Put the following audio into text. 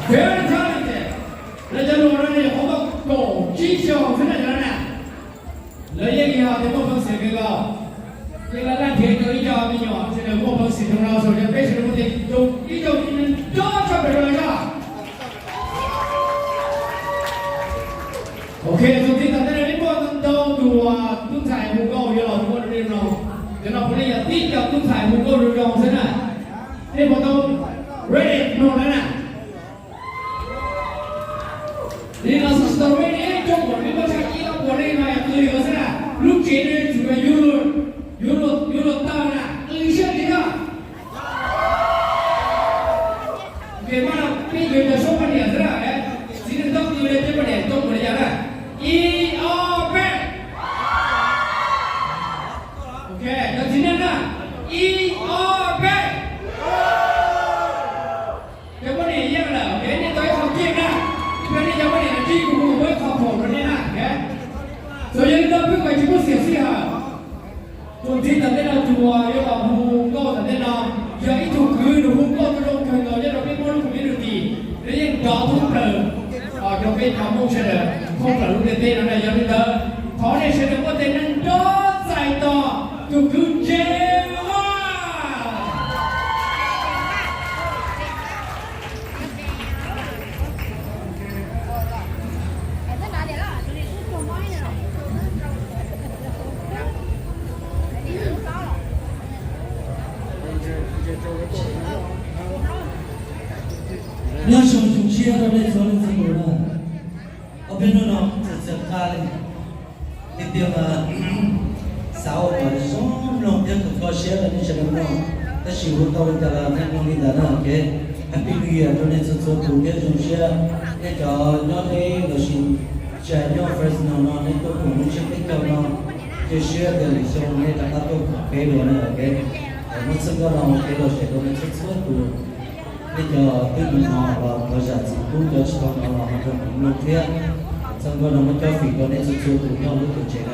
Very talented. Lawv cov hluas no nws nyuam qhuav muaj kaum tsib xyoos xwb na cov no na. Lawv yeej yog tias muaj peev xwm kawg nkaus. Ces lawv laj nrhiav tau ib co me nyuam sawv daws muaj peev xwm zoo no, sawv daws peb sawv daws muaj tes zoo ib co neeg nrov tshaj plaws no yog. Ok, txuas ntxiv tom ntej no peb muaj ntau tus tub ntxhais hu nkauj yuav los hu nkauj rau nej mloog. Cov no puav leej yog tib co tub ntxhais hu nkauj zoo zoo xwb na. Nej puas tau ready mloog lawm na? Li no xwb tsis tau ready, coob npaum li muaj tshaj ib ob puas leej no qw yuav xwb na. Lub tsev no yuav tsum yog yuav luag, yuav luag, yuav luag tawg na, qw siab li na. Vim mas peb yuav cov suab poj niam xwb na, txiv neej txhob qw li, peb poj niam coob npaum li cas na. Ib ob peb. Ok, cov txiv neej na. Ib ob peb. Cov poj niam yeej lawm, ok, nej tau ib qho kiag na. Yog nej cov poj niam no tsib kuv kuj muab ib qho phaum rau nej na, ok. Txawm yog li ntawd peb kuj tsis muaj xiam sij hawm. Txuas ntxiv tom ntej no tus uas yuav los hu nkauj tom ntej no yog ib tug kwv, nws hu nkauj tau zoo kawg nkaus, nyob rau peb Hmoob lub community, nws yeej nrov thoob plaws rau peb cov Hmoob sawv daws thoob plaws lub ntiaj teb no na. Yog li ntawd thov nej sawv daws muab tes neeg nrov txais tos tus kwv James Vaj. Nyob zoo, zoo siab rau nej txhua leej txhua tus na. Ob peb hnub no txawm txawm qab li, tiag tiag mas xav ua kom zoo mloog thiab kho kho siab rau nej sawv daws mloog, tab sis ua tau li cas los nej mloog li ntawd na, ok. Happy New Year rau nej txhua txhua tus thiab zoo siab nej cov nyob deb los sis tsis hais nyob Fresno no nej tuaj koom lub tsiab peb caug no, cia siab tias lwm xyoo nej rov qab tuaj koom peb dua na, ok. Muab txhawb nkauj no ua kev lom zem rau nej txhua txhua tus. Nej cov twb hnov los thov zam txim pub, cov tsis tau hnov los ho nrog kuv mloog thiab. Txhawb nkauj no muab cob fim rau nej txhua txhua tus nyob lub tuam tsev na.